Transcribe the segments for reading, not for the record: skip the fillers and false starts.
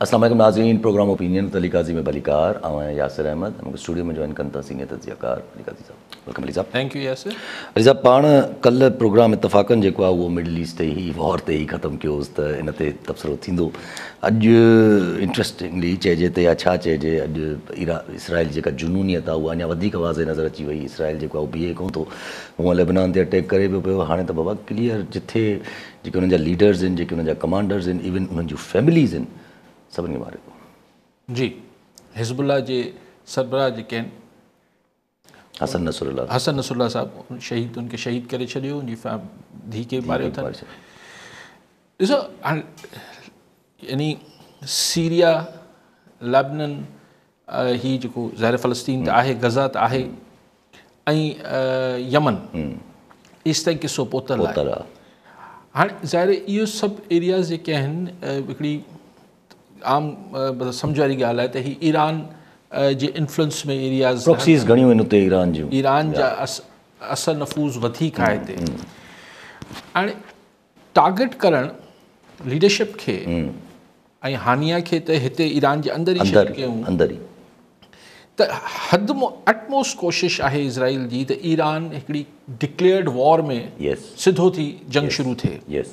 السلام عليڪم ناظرين پروگرام اوپينين with Ali قاضي ۾ ڀليڪار آئون آهيان ياسر احمد مون کي اسٽوڊيو ۾ جوائن ڪن ٿا سينيئر تجزيه ڪار علي قاضي صاحب welcome Ali صاحب thank you Yasir Ali صاحب پاڻ ڪلهه پروگرام اتفاقن جيڪو آهي اهو مڊل ايسٽ تي ئي وار تي ئي ختم ڪيو هوس ته ان تي تبصرو ٿيندو اڄ انٽرسٽنگلي چئجي ته يا ڇا چئجي اڄ اسرائيل جي جيڪا جنونيت آهي اها اڃا وڌيڪ واضح نظر اچي وئي اسرائيل جيڪو آهي اهو بيهي ڪونه ٿو هونء لبنان تي اٽيڪ ڪري پيو پيو هاڻي ته بابا ڪليئر جٿي جيڪي انهن جا ليڊرز آهن جيڪي انهن جا ڪمانڊرز آهن ايون انهن جون فيمليز آهن سڀني کي ماري ٿو. جي حزب الله جي سربراهه جيڪي آهن حسن نصر الله حسن نصر الله صاحب شهيد ان کي شهيد ڪري ڇڏيو ان جي ڌي کي ماريو اٿن ڏسو هاڻي يعني سيريا لبنان هي جيڪو ظاهر فلسطين ته آهي غزه ته آهي ۽ يمن ايستائين قصو پهتل آهي هاڻي ظاهر اهو سڀ ايرياز جيڪي آهن هڪڙي عام سمجھ واري ڳالهه آهي ته هي ايران جي انفلوئنس ۾ ايرياز پروڪسيز گهڻيون آهن اتي ايران جون ايران جا اثر نفوذ وڌيڪ آهي هتي هاڻي ٽارگيٽ ڪرڻ ليڊرشپ کي ۽ هانيه کي ته هتي ايران جي اندر ئي شهيد ڪيون اندر ئي ته حد اٽموسٽ ڪوشش آهي اسرائيل جي ته ايران هڪڙي ڊڪليئرڊ وار ۾ سڌو ٿي جنگ شروع ٿئي.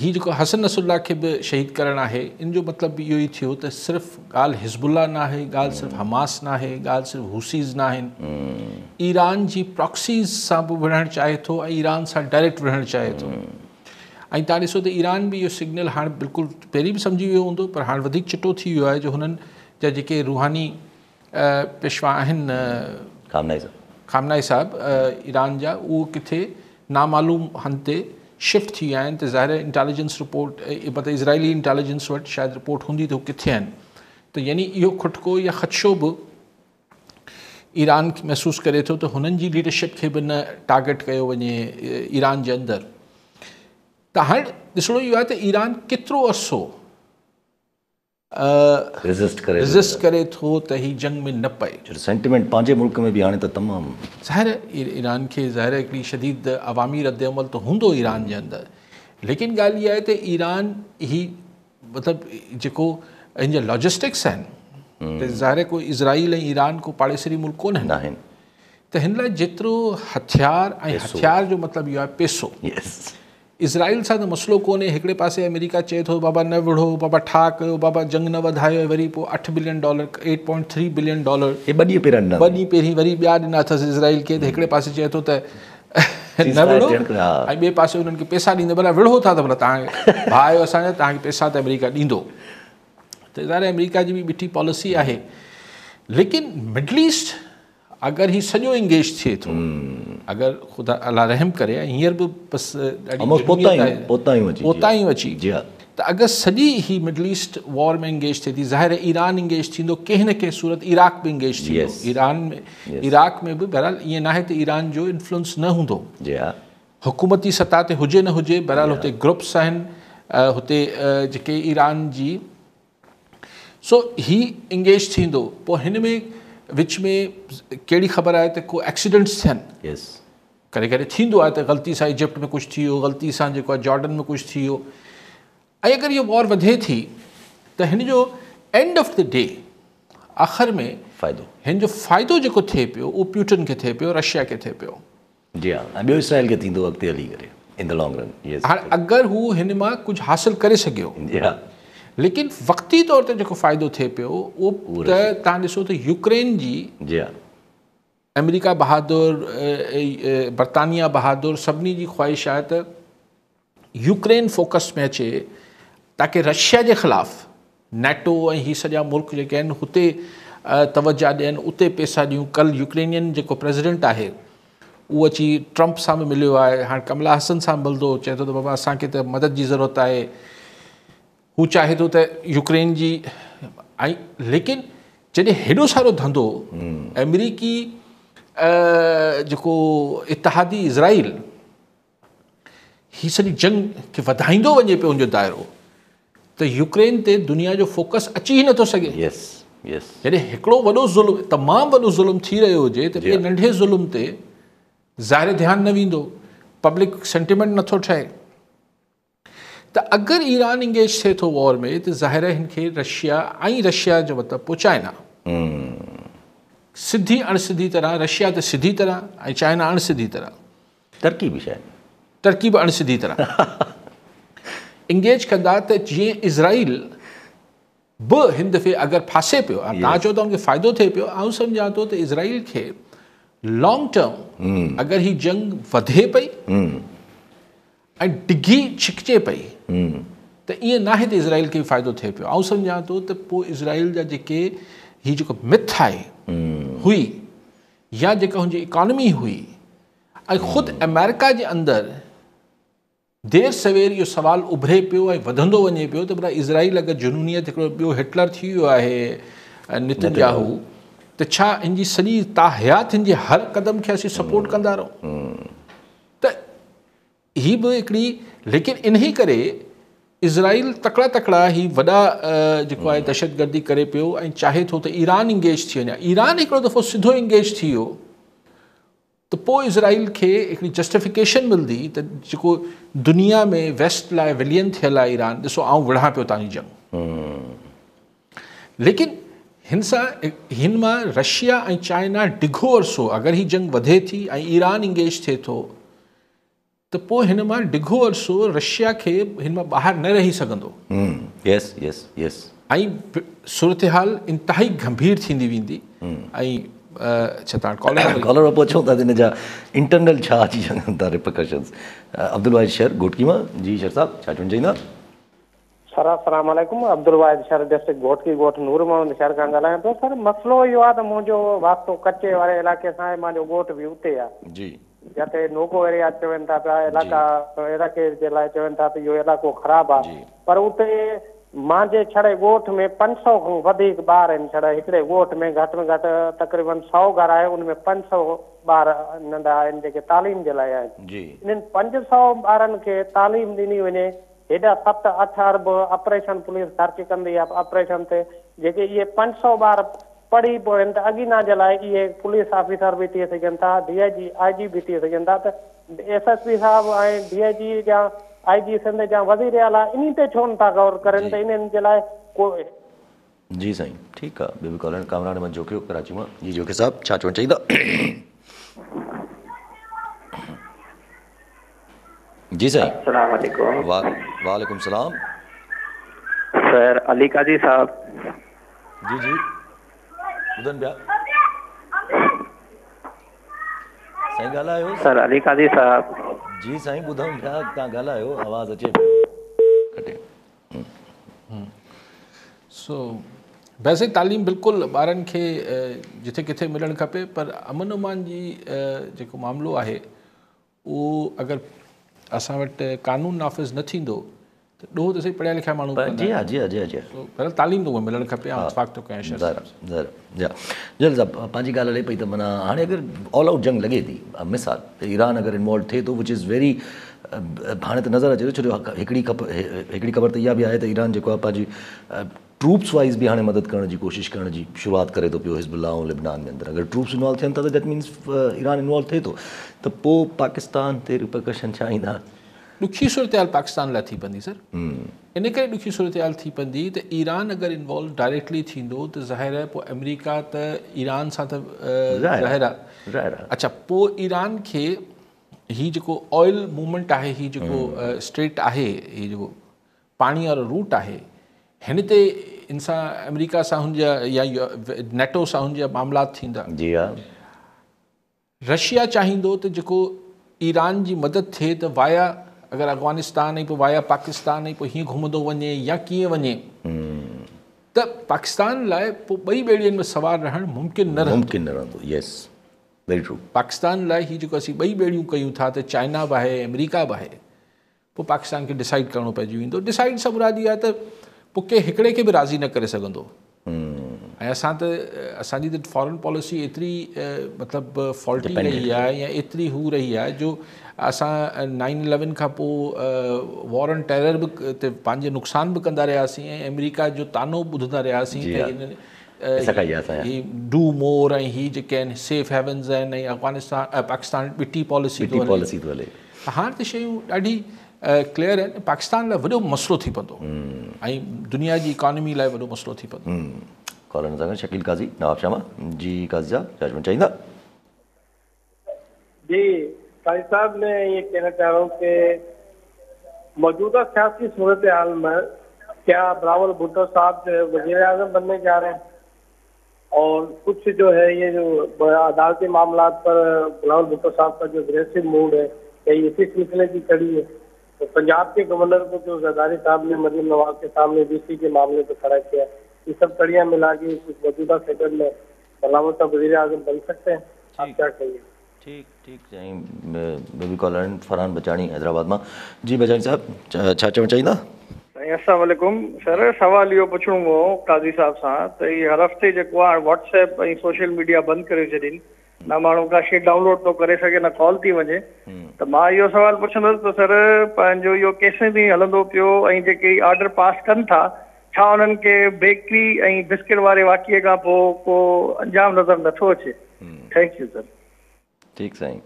هي جيڪو حسن نصر الله کي به شهيد ڪرڻ آهي ان جو مطلب به اهو ئي ٿيو ته صرف ڳالهه حزب الله ناهي، ڳالهه صرف حماس ناهي، ڳالهه صرف حوثيز ناهن، ايران جي پراڪسيز سان به وڙهڻ چاهي ٿو ۽ ايران سان ڊائريڪٽ وڙهڻ چاهي ٿو. ۽ توهان ڏسو ته ايران به اهو سگنل هاڻ بلڪل پهرين به سمجهي ويو هوندو پر هاڻ وڌيڪ چٽو ٿي ويو آهي جو هنن جا جيڪي روحاني پيشوا آهن خامنائي صاحب ايران جا اهو ڪٿي نامعلوم هنڌ تي شفٽ ٿي ويا آهن ته ظاهر آهي انٽيليجنس رپورٽ مطلب اسرائيلي انٽيليجنس وٽ شايد رپورٽ هوندي ته هو ڪٿي آهن ته يعني اهو کٽڪو يا خدشو به ايران محسوس ڪري ٿو ته هنن جي ليڊرشپ کي به نه ٽارگيٽ ڪيو وڃي ايران جي اندر ته هاڻ ڏسڻو اهو آهي ته ايران ڪيترو عرصو ريزسٽ ڪري ريزسٽ ڪري ٿو ته هي جنگ ۾ نه پئي. ڇو ته سينٽيمينٽ پنهنجي ملڪ ۾ به هاڻي ته تمام. ظاهر آهي ايران کي ظاهر آهي هڪڙي شديد عوامي رد عمل ته هوندو ايران جي اندر ليڪن ڳالهه اها آهي ته ايران هي مطلب جيڪو هن جا لاجسٽڪس آهن ته ظاهر آهي ڪو اسرائيل ۽ ايران ڪو پاڙيسري ملڪ ڪونهن ناهن ته هن لاء جيترو هٿيار ۽ هٿيار جو مطلب اهو آهي پيسو اسرائيل سان ته مسئلو ڪونهي، هڪڙي پاسي آمريڪا چئي ٿو بابا نه وڙهو، بابا ٺاهه ڪيو، بابا جنگ نه وڌايو ۽ وري پوء 8 billion dollar, eight point three billion dollar, هي ٻه ڏينهن پهريان ڏنا ٻه ڏينهن پهرين وري ٻيا ڏنا اٿس اسرائيل کي ته هڪڙي پاسي چئي ٿو ته نه وڙهو ۽ ٻئي پاسي انهن کي پئسا ڏيندو ڀلا وڙهو ٿا ته ڀلا توهان ڀاء آهيو اسان جا توهان کي پئسا ته آمريڪا ڏيندو ته ظاهر آهي آمريڪا جي به ٻٽي پاليسي آهي ليڪن مڊل ايسٽ اگر هي سڄو انگيج ٿئي ٿو اگر خدا الله رحم ڪري ۽ هينئر به بس پهتا آهيون اچي ته اگر سڄي هي مڊل ايسٽ وار ۾ انگيج ٿئي ٿي ظاهر آهي ايران انگيج ٿيندو ڪنهن نه ڪنهن صورت عراق به انگيج ٿيندو ايران ۾ عراق ۾ به بهرحال ائين ناهي ته ايران جو انفلوئنس نه هوندو حڪومتي سطح تي هجي نه هجي بهرحال هتي گروپس آهن هتي جيڪي ايران جي سو هي انگيج ٿيندو پوء هن ۾ وچ ۾ ڪهڙي خبر آهي ته ڪو ايڪسيڊنٽس ٿين ڪڏهن ڪڏهن ٿيندو آهي ته غلطي سان ايجپٽ ۾ ڪجهه ٿي ويو غلطي سان جيڪو آهي جارڊن ۾ ڪجهه ٿي ويو ۽ اگر اهو وار وڌي ٿي ته هن جو اينڊ آف the D آخر ۾ فائدو هن جو فائدو جيڪو ٿئي پيو اهو پيوٽن کي ٿئي پيو رشيا کي ٿئي پيو. جي ها ۽ ٻيو اسرائيل کي ٿيندو اڳتي هلي ڪري ان the long run يس. هاڻ اگر هو هن مان ڪجهه حاصل ڪري سگهيو جي ها. ليڪن وقتي طور تي جيڪو فائدو ٿئي پيو اهو ته توهان ڏسو ته يوڪرين جي جي ها. آمريڪا بهادر برطانيا بهادر سڀني جي خواهش آهي ته يوڪرين فوڪس ۾ اچي تاڪه رشيا جي خلاف نيٽو ۽ هي سڄا ملڪ جيڪي آهن هتي توجه ڏين اتي پيسا ڏيون ڪل يوڪرينين جيڪو پريزيڊنٽ آهي اهو اچي ٽرمپ سان به مليو آهي هاڻ ڪملا حسن سان ملندو چئي ٿو ته بابا اسان کي ته مدد جي ضرورت آهي هو چاهي ٿو ته يوڪرين جي ۽ ليڪن جڏهن هيڏو سارو ڌنڌو آمريڪي جيڪو اتحادي اسرائيل هي سڄي جنگ کي وڌائيندو وڃي پيو ان جو دائرو ته يوڪرين تي دنيا جو فوڪس اچي ئي نٿو سگهي. Yes yes. جڏهن هڪڙو وڏو ظلم تمام وڏو ظلم ٿي رهيو هجي ته ٻئي ننڍي ظلم تي ظاهر ڌيان نه ويندو، پبلڪ سينٽيمينٽ نٿو ٺهي. ته اگر ايران انگيج ٿئي ٿو وار ۾ ته ظاهر آهي هن کي رشيا ۽ رشيا جو مطلب پوء چائنا سڌي اڻ سڌي طرح، رشيا ته سڌي طرح ۽ چائنا اڻ سڌي طرح، ترڪي به شايد، ترڪي به اڻ سڌي طرح انگيج ڪندا ته جيئن اسرائيل به هن دفعي اگر ڦاسي پيو، توهان چئو ٿا ان کي فائدو ٿئي پيو، آئون سمجهان ٿو ته اسرائيل کي لانگ ٽرم اگر هي جنگ وڌي پئي ۽ ڊگهي ڇڪجي پئي ته ائين ناهي ته اسرائيل کي به فائدو ٿئي پيو. آئون سمجهان ٿو ته پوء اسرائيل جا جيڪي هي جيڪو مٿ آهي هئي يا جيڪا هن جي اڪانومي هئي ۽ خود آمريڪا جي اندر دير سوير اهو سوال اڀري پيو ۽ وڌندو وڃي پيو ته ڀلا اسرائيل اگر جنونيت هڪڙو ٻيو هٽلر ٿي ويو آهي نتن ياهو ته ڇا هن جي سڄي تاحيات هن جي هر قدم کي اسين سپورٽ ڪندا رهون؟ ته هي به هڪڙي ليڪن انهي ڪري اسرائيل تڪڙا تڪڙا هي وڏا جيڪو آهي دهشتگردي ڪري پيو ۽ چاهي ٿو ته ايران انگيج ٿي وڃي. ايران هڪڙو دفعو سڌو انگيج ٿي ويو ته پوء اسرائيل کي هڪڙي جسٽيفڪيشن ملندي ته جيڪو دنيا ۾ ويسٽ لاء ولين ٿيل آهي ايران، ڏسو آئون وڙهان پيو توهان جي جنگ. ليڪن هن سان هن مان رشيا ۽ چائنا ڊگهو عرصو اگر هي جنگ وڌي ٿي ۽ ايران انگيج ٿئي ٿو ته پوء هن مان ڊگهو عرصو رشيا کي هن مان ٻاهر نه رهي سگهندو. Yes yes yes. ۽ صورتحال انتهائي گنڀير ٿيندي ويندي ۽ ڇا تان ڪالر ڪالر وٽ پهچون ٿا ته ان جا انٽرنل ڇا اچي سگهن ٿا ريپرڪشنز. عبدالواحد شر گهوٽڪي مان، جي شر صاحب ڇا چوڻ چاهيندا؟ سر السلام عليڪم عبدالواحد شر ڊسٽرڪٽ گهوٽڪي ڳوٺ نور محمد شر کان ڳالهايان پيو سر مسئلو اهو آهي ته منهنجو واسطو ڪچي واري علائقي سان آهي مانجو ڳوٺ به اتي آهي جي جتي نوگو ايريا چون ٿا پيا علائقا علائقي جي لاء چون ٿا ته اهو علائقو خراب آهي پر اتي مانجي ڇڙي ڳوٺ ۾ 500 کان وڌيڪ ٻار آهن ڇڙي هڪڙي ڳوٺ ۾ گهٽ ۾ گهٽ تقريبن 100 گهر آهي ان ۾ 500 ٻار ننڍا آهن جيڪي تعليم جي لاء آهن انهن 500 ٻارن کي تعليم ڏني وڃي هيڏا 7 8 ارب آپريشن پوليس خرچ ڪندي آ آپريشن تي جيڪي اهي 500 ٻار پڙهي پوين ته اڳينا جي لاء اهي پوليس آفيسر به ٿي سگهن ٿا ڊي I جي آء جي به ٿي سگهن ٿا ته ايس ايس پي صاحب ۽ ڊي I جي يا آء جي سنڌ يا وزير اعليٰ انهي تي ڇو نٿا غور ڪرين ته انهن جي لاء ڪو جي سائين ٺيڪ آ ٻيو به ڪالر ڪامران احمد جوکيو ڪراچي مان جي جوکيو صاحب ڇا چوڻ چاهيندا. جي سائين. السلام عليڪم. وعليڪم السلام. سر علي قاضي صاحب. جي جي ٻڌن پيا سائين ڳالهايو. سر علي قاضي صاحب. جي سائين ٻڌون پيا تان ڳالهايو آواز اچي پيو ڪٽي. سو ويسي تعليم بلڪل ٻارن کي جٿي ڪٿي ملڻ کپي پر امن امان جي جيڪو معاملو آهي اهو اگر اسان وٽ قانون نافذ نه ٿيندو ته ڏوهه ته سهي پڙهيا لکيا ماڻهو ڪندا. جي ها جي ها جي ها جي ها. بهرحال تعليم ته اها ملڻ کپي آئون اتفاق ٿو ڪيان شر صاحب سان. ظاهر ظاهر جي صاحب پنهنجي ڳالهه هلي پئي ته معنيٰ هاڻي اگر آل آئوٽ جنگ لڳي ٿي مثال ته ايران اگر انوالو ٿئي ٿو وچ is very هاڻي ته نظر اچي ٿو ڇو جو هڪڙي هڪڙي خبر ته اها به آهي ته ايران جيڪو آهي پنهنجي ٽروپس وائز به هاڻي مدد ڪرڻ جي ڪوشش ڪرڻ جي شروعات ڪري ٿو پيو حزب الله ۽ لبنان ۾ اندر اگر ٽروپس انوالو ٿين ٿا ته that means Iran involve ٿئي ٿو ته پوء پاڪستان تي ريپرڪشن ڇا ايندا؟ ڏکي صورتحال پاڪستان لاء ٿي پوندي سر ان ڪري ڏکي صورتحال ٿي پوندي ته ايران اگر انوالو ڊائريڪٽلي ٿيندو ته ظاهر آهي پوء آمريڪا ته ايران سان ته ظاهر آهي اڇا پوء ايران کي هي جيڪو آئل موومينٽ آهي هي جيڪو اسٽريٽ آهي هي جيڪو پاڻي وارو روٽ آهي هن تي ان سان آمريڪا سان هن جا يا نيٽو سان هن جا معاملات ٿيندا. جي ها. رشيا چاهيندو ته جيڪو ايران جي مدد ٿئي ته وايا اگر افغانستان ۽ پوء وايا پاڪستان ۽ پوء هيئن گهمندو وڃي يا ڪيئن وڃي ته پاڪستان لاء پوء ٻئي ٻيڙين ۾ سوار رهڻ ممڪن نه رهندو. ممڪن نه رهندو يس ويري ٽرو. پاڪستان لاء هي جيڪو اسين ٻئي ٻيڙيون ڪيون ٿا ته چائنا به آهي آمريڪا به آهي پوء پاڪستان کي ڊسائيڊ ڪرڻو پئجي ويندو. ڊسائيڊ سان مراد اها آهي ته پوء ڪنهن هڪڙي کي به راضي نه ڪري سگهندو ۽ اسان ته اسان جي ته فارن پاليسي ايتري مطلب فالٽي رهي آهي يا ايتري هو رهي آهي جو اسان 9/11 کان پوء وار آن ٽيرر به تي پنهنجي نقصان به ڪندا رهياسين ۽ آمريڪا جو طعنو به ٻڌندا رهياسين ته هي do more ۽ هي جيڪي آهن سيف هيونز آهن ۽ افغانستان پاڪستان ٻٽي پاليسي ٿو هلي. هلي. هاڻ ته شيون ڏاڍي क्लियर आहिनि। पाकिस्तान लाइ वॾो मसइलो थी पवंदो ऐं दुनिया जी इकॉनमी लाइ वॾो मसइलो थी पवंदो। कॉलर सां शकील काज़ी नवाबशाह मां। जी काज़ी साहब, जजमेंट चाहींदा? जी काज़ी साहब, मैं ये कहना चाह रहा हूँ कि मौजूदा सियासी सूरत हाल में क्या बिलावल भुट्टो साहब जो है वज़ीर आज़म बनने जा रहे हैं और कुछ जो है ये जो अदालती मामला पर बिलावल भुट्टो साहब का जो अग्रेसिव मूड है, क्या इसी सिलसिले की कड़ी है? तो पंजाब के गवर्नर को जो जरदारी साहब ने मरियम नवाज के सामने बीसी के मामले पर खड़ा किया, ये सब कड़ियाँ मिला के कुछ मौजूदा सेटअप में बिलावल साहब वज़ीर आज़म बन सकते हैं, आप क्या कहिए? ठीक ठीक साईं। बेबी कॉलर फरहान बचाणी हैदराबाद मां। जी बचाणी साहब, छा चवणु चाहींदा? साईं अस्सलाम वालेकुम। सर सवाल इहो पुछणो हो काज़ी साहब सां त इहे हर हफ़्ते जेको आहे व्हाट्सएप ऐं सोशल मीडिया बंदि करे छॾीनि, न माण्हू का शइ डाउनलोड थो करे सघे न कॉल थी वञे, त मां इहो सवाल पुछंदुसि त सर पंहिंजो इहो केसि ताईं हलंदो पियो ऐं जेके आर्डर पास कनि था, छा उन्हनि खे बेकरी ऐं बिस्किट वारे वाक़िए खां पोइ को अंजाम नज़र नथो अचे? Thank you sir. ठीक साईं।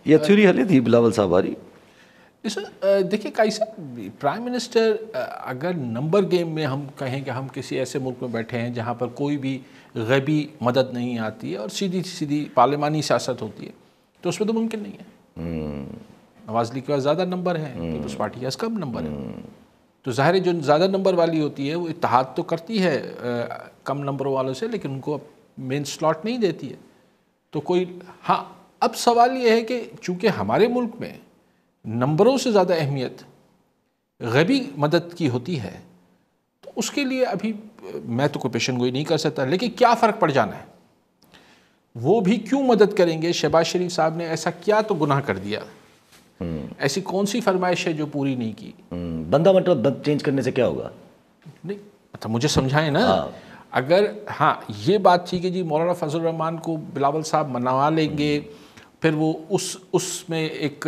इहा थ्योरी हले थी बिलावल साहब वारी। देखिए काई साहब, प्राइम मिनिस्टर अगर नंबर गेम में हम कहें कि हम किसी ऐसे मुल्क में बैठे हैं जहाँ पर कोई भी गैबी मदद नहीं आती है और सीधी सीधी पार्लिमानी सियासत होती है, तो उसमें तो मुमकिन नहीं है। नवाज लीग के पास ज़्यादा नंबर हैं, पीपल्स पार्टी के पास कम नंबर है, तो ज़ाहिर है जो ज़्यादा नंबर वाली होती है वो इत्तेहाद तो करती है कम नंबरों वालों से, लेकिन उनको मेन स्लॉट नहीं देती है। तो कोई हाँ, अब सवाल ये है कि चूँकि हमारे मुल्क में नंबरों से ज़्यादा अहमियत गैबी मदद की होती है, तो उसके लिए अभी मैं तो कोई पेशनगोई नहीं कर सकता, लेकिन क्या फ़र्क पड़ जाना है, वो भी क्यों मदद करेंगे? शहबाज शरीफ साहब ने ऐसा क्या तो गुनाह कर दिया, ऐसी कौन सी फरमाइश है जो पूरी नहीं की? बंदा मतलब चेंज करने से क्या होगा? नहीं मतलब मुझे समझाएं ना। हाँ। अगर हाँ ये बात थी कि जी मौलाना फजल रहमान को बिलावल साहब मना लेंगे, फिर वो उस उसमें एक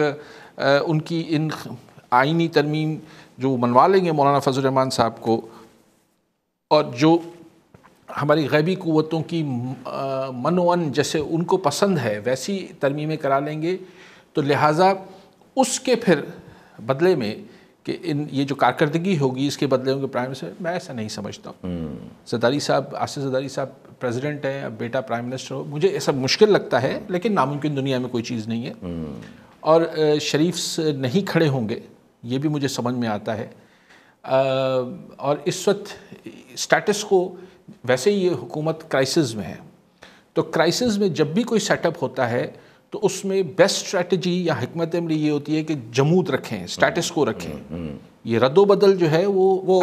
उनकी इन आइनी तरमीम जो मनवा लेंगे मौलाना फजल रहमान साहब को, और जो हमारी गैबी कुव्वतों की मनोअन जैसे उनको पसंद है वैसी तरमीमें करा लेंगे, तो लिहाजा उसके फिर बदले में कि इन ये जो कारकर्दगी होगी इसके बदले उनके प्राइम मिनिस्टर, मैं ऐसा नहीं समझता। ज़रदारी साहब, आसिफ ज़रदारी साहब प्रेसिडेंट हैं, अब बेटा प्राइम मिनिस्टर हो, मुझे ऐसा मुश्किल लगता है, लेकिन नामुमकिन दुनिया में कोई चीज़ नहीं है। और शरीफ नहीं खड़े होंगे ये भी मुझे समझ में आता है। और इस वक्त स्टेटस को वैसे ही ये हुकूमत क्राइसिस में है, तो क्राइसिस में जब भी कोई सेटअप होता है तो उसमें बेस्ट स्ट्रेटजी या हिकमत अमली ये होती है कि जमूद रखें, स्टेटस को रखें। ये रद्दोबदल जो है वो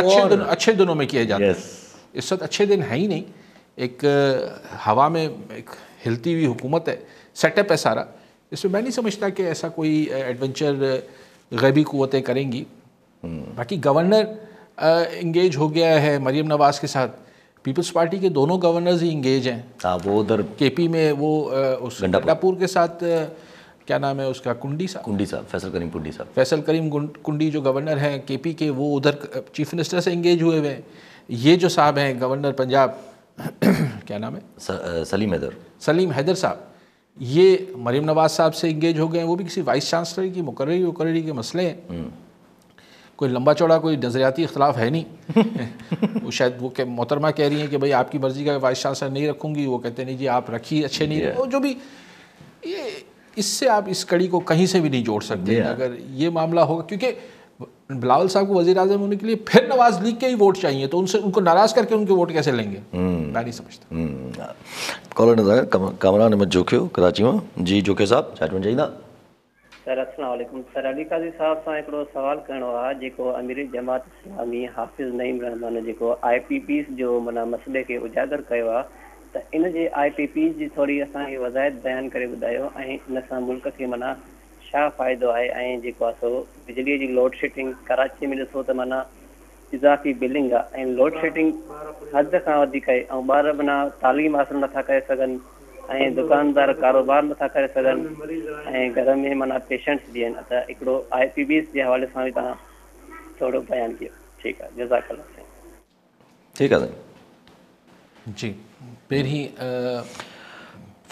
अच्छे दिनों में किया जाता है। इस वक्त अच्छे दिन है ही नहीं, एक हवा में एक हिलती हुई हुकूमत है, सेटअप है सारा। इसमें मैं नहीं समझता कि ऐसा कोई एडवेंचर गैबी कुव्वतें करेंगी। बाकी गवर्नर इंगेज हो गया है मरियम नवाज़ के साथ, पीपल्स पार्टी के दोनों गवर्नर्स ही इंगेज हैं। हाँ, वो उधर केपी में वो उस गंडापुर के साथ क्या नाम है उसका, कुंडी साहब, कुंडी साहब, फैसल करीम कुंडी साहब, फैसल करीम कुंडी जो गवर्नर हैं केपी के, वो उधर चीफ मिनिस्टर से इंगेज हुए हुए हैं। ये जो साहब हैं गवर्नर पंजाब क्या नाम है, सलीम हैदर, सलीम हैदर साहब, ये मरियम नवाज़ साहब से इंगेज हो गए हैं। वो भी किसी वाइस चांसलर की मुकर्ररी वकर्ररी के मसले हैं, कोई लंबा चौड़ा कोई नज़रियाती इख्तलाफ है नहीं। वो शायद वो मोहतरमा कह रही हैं कि भाई आपकी मर्ज़ी का वाइस चांसलर नहीं रखूँगी, वो कहते नहीं जी आप रखिए, अच्छे नहीं, वो जो भी ये इससे आप इस कड़ी को कहीं से भी नहीं जोड़ सकते। अगर ये मामला होगा, क्योंकि बिलावल साहब को वज़ीर आज़म होने के लिए फिर नवाज़ लीग के ही वोट चाहिए, तो उनसे उनको नाराज़ करके उनके वोट कैसे लेंगे, मैं नहीं समझता। कॉलर कामरान अहमद जोखियो कराची में। जी जोखियो साहब, छा चवणु चाहींदा? सर अस्सलाम वालेकुम। सर अली काज़ी साहब सां हिकिड़ो सवाल करणो आहे, जेको अमीर जमात इस्लामी हाफ़िज़ नईम रहमान जेको I P Ps जो माना मसइले खे उजागर कयो आहे, त इन जे I P Ps जी थोरी असांखे वज़ाहत बयानु करे ॿुधायो ऐं इन सां मुल्क खे माना छा फ़ाइदो आहे। ऐं जेको आहे सो बिजलीअ जी लोड शेडिंग कराची में ॾिसो त माना इज़ाफ़ी बिलिंग आहे ऐं लोड शेडिंग हद खां वधीक आहे ऐं ॿार माना तालीम हासिल नथा करे सघनि ऐं दुकानदार कारोबार नथा करे सघनि ऐं घर में माना पेशेंट्स बि आहिनि। त हिकिड़ो I P बीस जे हवाले सां बि तव्हां थोरो बयानु कयो। ठीकु आहे, जज़ाकल्लाह। ठीकु आहे जी। पहिरीं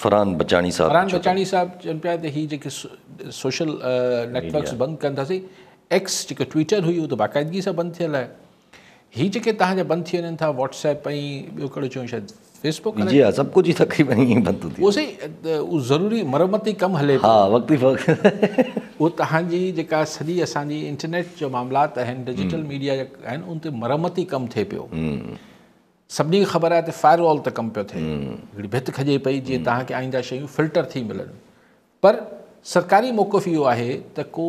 فرحان بچاڻي صاحب فرحان بچاڻي صاحب چون پيا ته هي جيڪي سوشل نيٽورڪس بند ڪن ٿا سي ايڪس جيڪو ٽوئيٽر هئي اهو ته باقاعدگي سان بند ٿيل آهي. هي جيڪي توهان جا بند ٿي وڃن ٿا واٽس ايپ ۽ ٻيو ڪهڙو چيون شايد فيس بڪ جي ها سڀ ڪجهه ئي تقريبن ائين بند ٿو ٿي اهو سائين اهو ضروري مرمتي ڪم هلي پيو ها وقتي فوقت اهو توهان جي جيڪا سڄي اسان جي انٽرنيٽ جو معاملات آهن ڊجيٽل ميڊيا جا آهن ان تي مرمتي ڪم ٿئي پيو. سڀني کي خبر آهي ته فائر وال تي ڪم پيو ٿئي، هڪڙي ڀت کڄي پئي جيئن توهان کي آئنده شيون فلٽر ٿي ملن. پر سرڪاري موقف اهو آهي ته ڪو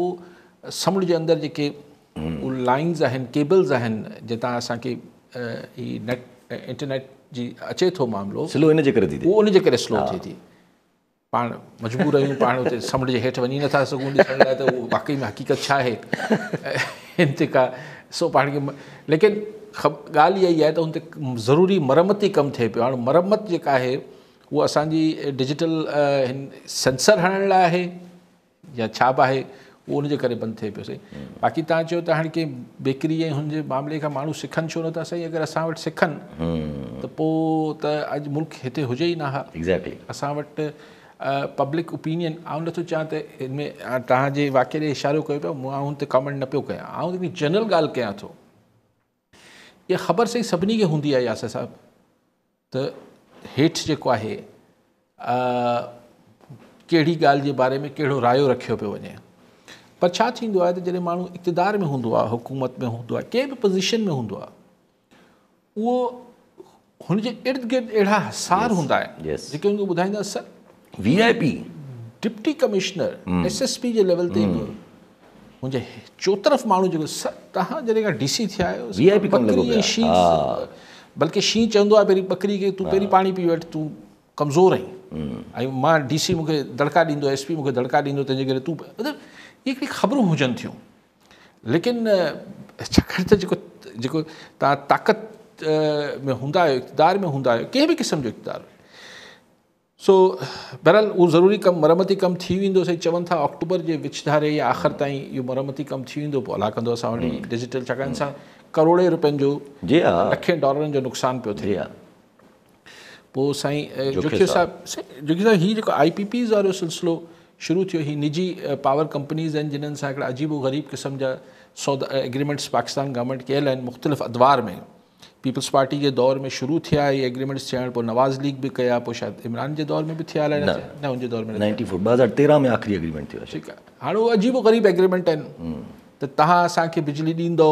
سمنڊ جي اندر جيڪي لائنز آهن، ڪيبلز آهن، جتان اسان کي هي نيٽ انٽرنيٽ جي اچي ٿو معاملو، سلو ان جي ڪري ٿي ٿئي، اهو ان جي ڪري سلو ٿئي ٿي. پاڻ مجبور آهيون، پاڻ اتي سمنڊ جي هيٺ وڃي نٿا سگهون ڏسڻ لاء ته اهو واقعي ۾ حقيقت ڇا آهي ان تي ڪا سو پاڻ کي ليڪن ڳالهه اها ئي آهي ته ان تي ضروري مرمتي ڪم ٿئي پيو. هاڻي مرمت جيڪا آهي اها اسانجي ڊجيٽل هن سينسر هڻڻ لاء آهي يا ڇا به آهي اهو ان جي ڪري بند ٿئي پيو سائين. باقي توهان چيو ته هاڻي ڪنهن بيڪري ۽ هن جي معاملي کان ماڻهو سکن ڇو نٿا سائين اگر اسان وٽ سکن ته پوء ته اڄ ملڪ هتي هجي ئي نه ها. اسان وٽ پبلڪ اوپينين آئون نٿو چوان ته هن ۾ توهان جي واقعي ڏي اشارو ڪيو پيا مون آئون هن تي ڪامينٽ نه پيو ڪيان آئون هڪڙي جنرل ڳالهه ڪيان ٿو. اها خبر سائين سڀني کي هوندي آهي ياسر صاحب ته هيٺ جيڪو آهي ڪهڙي ڳالهه جي باري ۾ ڪهڙو رايو رکيو پيو وڃي پر ڇا ٿيندو آهي ته جڏهن ماڻهو اقتدار ۾ هوندو آهي حڪومت ۾ هوندو آهي ڪنهن به پوزيشن ۾ هوندو آهي اهو هن جي ارد گرد اهڙا حصار هوندا آهن جيڪي هن کي ٻڌائيندا sir V I P deputy commissioner S S P جي ليول تي به هن جي چوطرف ماڻهو جيڪو سر توهان جڏهن کان ڊي سي ٿيا آهيو وي آء پي ڪم لڳو پيو آهي بلڪه شينهن چوندو آهي پهرين ٻڪري کي تون پهرين پاڻي پي وٺ تون ڪمزور آهين ۽ مان ڊي سي مون کي دڙڪا ڏيندو ايس پي مون کي دڙڪا ڏيندو تنهنجي ڪري تون مطلب اهي هڪڙي خبرون هجن ٿيون ليڪن ڇاڪاڻ ته جيڪو جيڪو توهان طاقت ۾ هوندا آهيو اقتدار ۾ هوندا آهيو ڪنهن به قسم جو اقتدار سو بهرحال اهو ضروري ڪم مرمتي ڪم ٿي ويندو سائين چون ٿا آڪٽوبر جي وچ ڌاري يا آخر تائين اهو مرمتي ڪم ٿي ويندو پوء الله ڪندو اسان وٽ ڊجيٽل ڇاڪاڻ ان سان ڪروڙين روپين جو جي ها لکين ڊالرن جو نقصان پيو ٿئي جي ها پوء سائين جوکيو صاحب سائين جوکيو صاحب هي جيڪو آئي پي پيز وارو سلسلو شروع ٿيو هي نجي پاور ڪمپنيز آهن جنھن سان هڪڙا عجيب و غريب قسم جا سودا ايگريمينٽس پاڪستان گورنمينٽ ڪيل آهن مختلف ادوار ۾ پيپلز پارٽي جي دور ۾ شروع ٿيا اهي ايگريمينٽس ٿيڻ پوء نواز ليگ به ڪيا پوء شايد عمران جي دور ۾ به ٿيا الائي نه نه ان جي دور ۾ نه 94 2013 ۾ آخري ايگريمينٽ ٿيو ٺيڪ آهي هاڻي اهو عجيب و غريب ايگريمينٽ آهن ته توهان اسان کي بجلي ڏيندو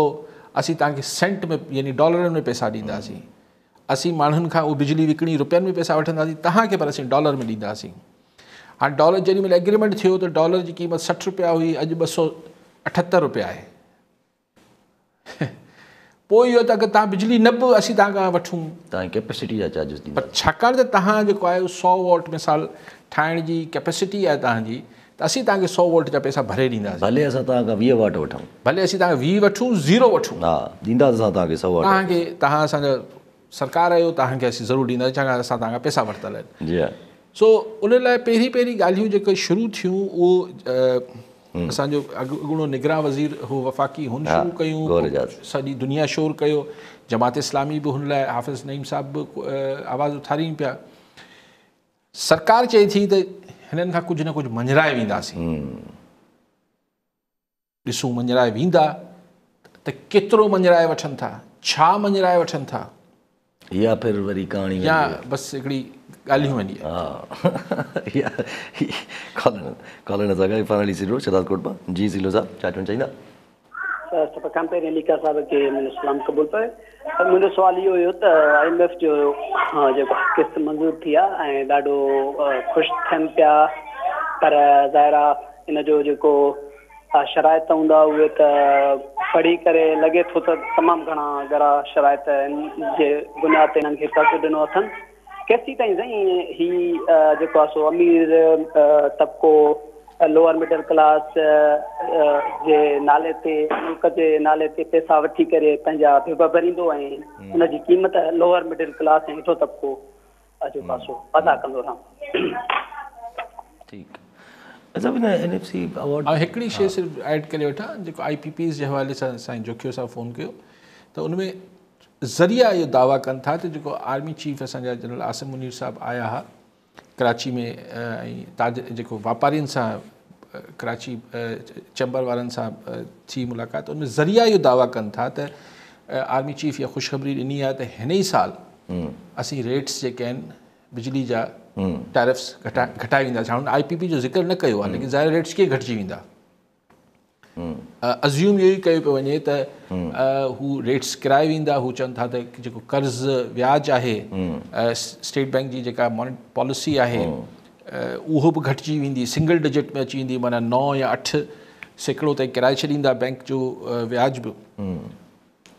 اسين توهان کي سينٽ ۾ يعني ڊالرن ۾ پئسا ڏينداسين اسين ماڻهن کان اهو بجلي وڪڻي روپين ۾ پئسا وٺنداسين توهان کي پر اسين ڊالر ۾ ڏينداسين هاڻي ڊالر جيڏي مهل ايگريمينٽ ٿيو ته ڊالر جي قيمت 60 روپيا هئي اڄ 278 روپيا آهي پوء اهو ته اگر توهان بجلي نه به اسين توهان کان وٺون. توهان جي ڪيپيسٽي جا چارجز ڏينداسين. پر ڇاڪاڻ ته توهان جيڪو آهي سو والٽ مثال ٺاهڻ جي ڪيپيسٽي آهي توهان جي ته اسين توهان کي سو والٽ جا پئسا ڀري ڏينداسين. ڀلي اسان توهان کان 20 واٽ وٺون. ڀلي اسين توهان کان 20 وٺون زيرو وٺون. ها ڏينداسين اسان توهان کي سو واٽ. توهان کي توهان اسان جا سرڪار آهيو توهان کي اسين ضرور ڏينداسين ڇاڪاڻ اسان توهان کان پئسا ورتل آهن. جي ها. سو ان لاء پهرين پهرين ڳالهيون جيڪي شروع ٿيون اهو اسان جو اڳوڻو نگران وزير هو وفاقي هن شروع ڪيون سڄي دنيا شور ڪيو جماعت اسلامي به هن لاء حافظ نعيم صاحب به آواز اٿارين پيا سرڪار چئي ٿي ته هنن کان ڪجهه نه ڪجهه مڃرائي وينداسين ڏسون مڃرائي ويندا ته ڪيترو مڃرائي وٺن ٿا، ڇا مڃرائي وٺن ٿا. يا پھر وري ڪهاڻي يا بس هڪڙي ڳالهيون وڃي. ها يا ڪالر ڪالر اسان کان عرفان علي سيلرو شهدادڪوٽ مان جي سيلرو صاحب ڇا چوڻ چاهيندا. سر سڀ کان پهرين علي قاضي صاحب کي منهنجو سلام قبول پوي سر منهنجو سوال اهو هيو ته I M F جو جيڪو قسط منظور ٿي آ ۽ ڏاڍو خوش ٿين پيا پر ظاهر آ ان جو جيڪو شرائط هوندا اهي ته پڙهي ڪري لڳي ٿو ته تمام گهڻا ڳرا شرائط جي بنياد تي انهن کي قرض ڏنو اٿن ڪيسين تائين سائين هي جيڪو آهي سو امير طبقو لوئر مڊل ڪلاس جي نالي تي ملڪ جي نالي تي پئسا وٺي ڪري پنهنجا ڀڀ ڀريندو ۽ ان جي قيمت لوئر مڊل ڪلاس ۽ هيٺو طبقو جيڪو آهي سو ادا ڪندو رهندو. ٺيڪ اچا بنا اين ايف سي ايوارڊ آئون هڪڙي شيء صرف ايڊ ڪري وٺان جيڪو آئي پي پيز جي حوالي سان سائين جوکيو صاحب فون ڪيو ته ان ۾ ذريعا اهو دعويٰ ڪن ٿا ته جيڪو آرمي چيف اسان جا جنرل عاصم منير صاحب آيا ها ڪراچي ۾ ۽ تاج جيڪو واپارين سان ڪراچي چيمبر وارن سان ٿي ملاقات ان ۾ ذريعا اهو دعويٰ ڪن ٿا ته آرمي چيف اها خوشخبري ڏني آهي ته هن ئي سال اسين ريٽس جيڪي آهن بجلي جا ٽيرفس گهٽائي وينداسين. هاڻي هن آء پي پي جو ذڪر نه ڪيو آهي ليڪن ظاهر ريٽس ڪيئن گهٽجي ويندا. ازيوم اهو ئي ڪيو پيو وڃي ته هو ريٽس ڪرائي ويندا. هو چون ٿا ته جيڪو قرض وياج آهي اسٽيٽ بينڪ جي جيڪا پاليسي آهي اهو به گهٽجي ويندي، سنگل ڊجٽ ۾ اچي ويندي، معنيٰ 9 يا 8% تائين ڪرائي ڇڏيندا بينڪ جو وياج به.